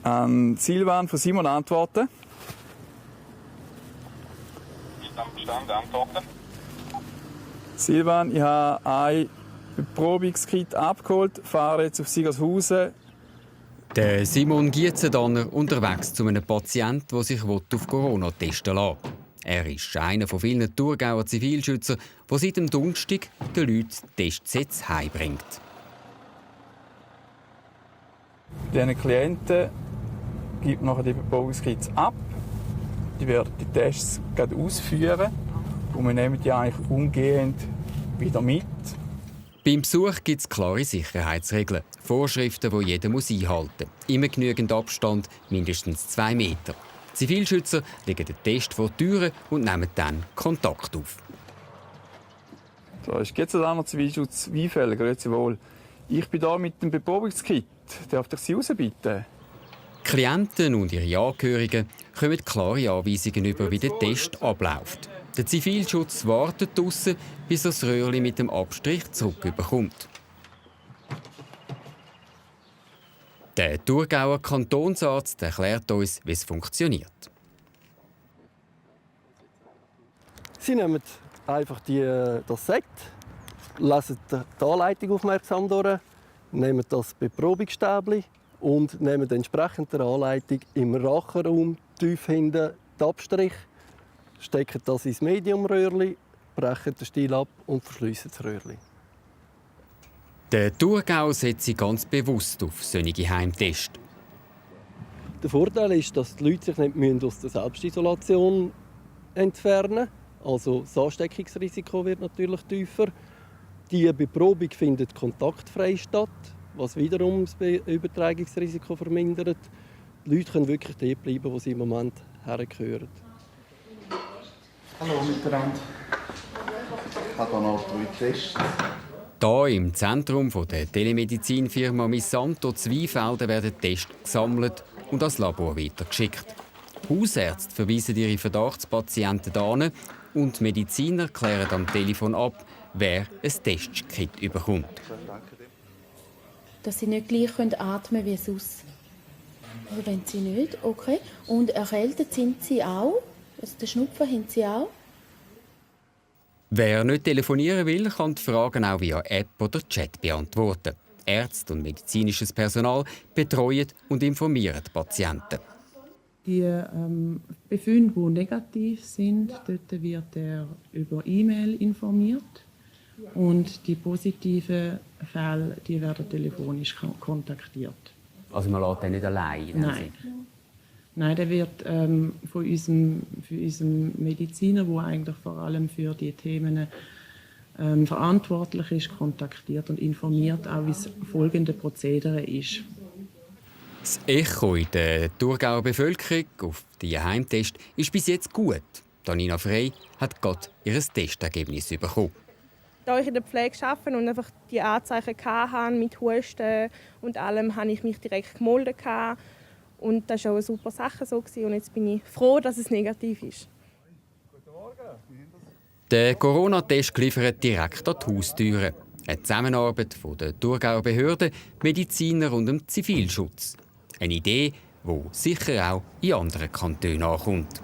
An Silvan von Simon antworten. Verstanden, antworten. Silvan, ich habe ein Beprobungskit abgeholt, fahre jetzt auf Sigershausen. Der Simon Gietzendanner unterwegs zu einem Patienten, der sich auf Corona testen lassen will. Er ist einer von vielen Thurgauer Zivilschützern, der seit dem Donnerstag den Leuten Testsätze heimbringt. Diesen Klienten gibt nachher die Beprobungskits ab. Die werden die Tests gerade ausführen und wir nehmen die eigentlich umgehend wieder mit. Beim Besuch gibt es klare Sicherheitsregeln, Vorschriften, die jeder einhalten muss. Immer genügend Abstand, mindestens 2 Meter. Die Zivilschützer legen den Test vor die Türe und nehmen dann Kontakt auf. So, ist jetzt ein Zivilschutz Weinfelder, grüezi wohl. Ich bin hier mit dem Beprobungskit. Darf ich Sie rausbitten? Klienten und ihre Angehörigen kommen klare Anweisungen über, wie der Test abläuft. Der Zivilschutz wartet draussen, bis er das Röhrchen mit dem Abstrich zurückbekommt. Der Thurgauer Kantonsarzt erklärt uns, wie es funktioniert. Sie nehmen einfach das Set, lesen die Anleitung aufmerksam durch, nehmen das Beprobungsstäbchen und nehmen die entsprechende Anleitung im Rachenraum tief hinten den Abstrich, stecken das ins Mediumröhrchen, brechen den Stiel ab und verschliessen das Röhrchen. Der Thurgau setzt sich ganz bewusst auf solche Heimtests. Der Vorteil ist, dass die Leute sich nicht aus der Selbstisolation entfernen müssen. Also das Ansteckungsrisiko wird natürlich tiefer. Die Beprobung findet kontaktfrei statt, was wiederum das Übertragungsrisiko vermindert. Die Leute können wirklich dort bleiben, wo sie im Moment hergehören. Hallo miteinander. Ich habe hier noch 3 Tests. Hier im Zentrum der Telemedizinfirma Missanto Zweifelden werden Tests gesammelt und ans Labor weitergeschickt. Hausärzte verweisen ihre Verdachtspatienten hin und Mediziner klären am Telefon ab, wer ein Testkit bekommt. Dass sie nicht gleich atmen können wie sonst. Also wenn sie nicht, okay. Und erkältet sind sie auch? Also den Schnupfen haben sie auch? Wer nicht telefonieren will, kann die Fragen auch via App oder Chat beantworten. Ärzte und medizinisches Personal betreuen und informieren die Patienten. Die Befunde, die negativ sind, dort wird er über E-Mail informiert. Und die positiven Fälle die werden telefonisch kontaktiert. Also man lässt den nicht allein? Nein. Nein, der wird von unserem Mediziner, der eigentlich vor allem für die Themen verantwortlich ist, kontaktiert und informiert auch, wie das folgende Prozedere ist. Das Echo in der Thurgauer Bevölkerung auf die Heimtest ist bis jetzt gut. Danina Frey hat gerade ihr Testergebnis bekommen. Da ich in der Pflege arbeite und einfach die Anzeichen hatte, mit Husten und allem, habe ich mich direkt gemeldet. Und das war auch eine super Sache so. Und jetzt bin ich froh, dass es negativ ist. Der Corona-Test liefert direkt an die Haustüre. Eine Zusammenarbeit von der Thurgauer Behörden, Mediziner und dem Zivilschutz. Eine Idee, die sicher auch in anderen Kantonen ankommt.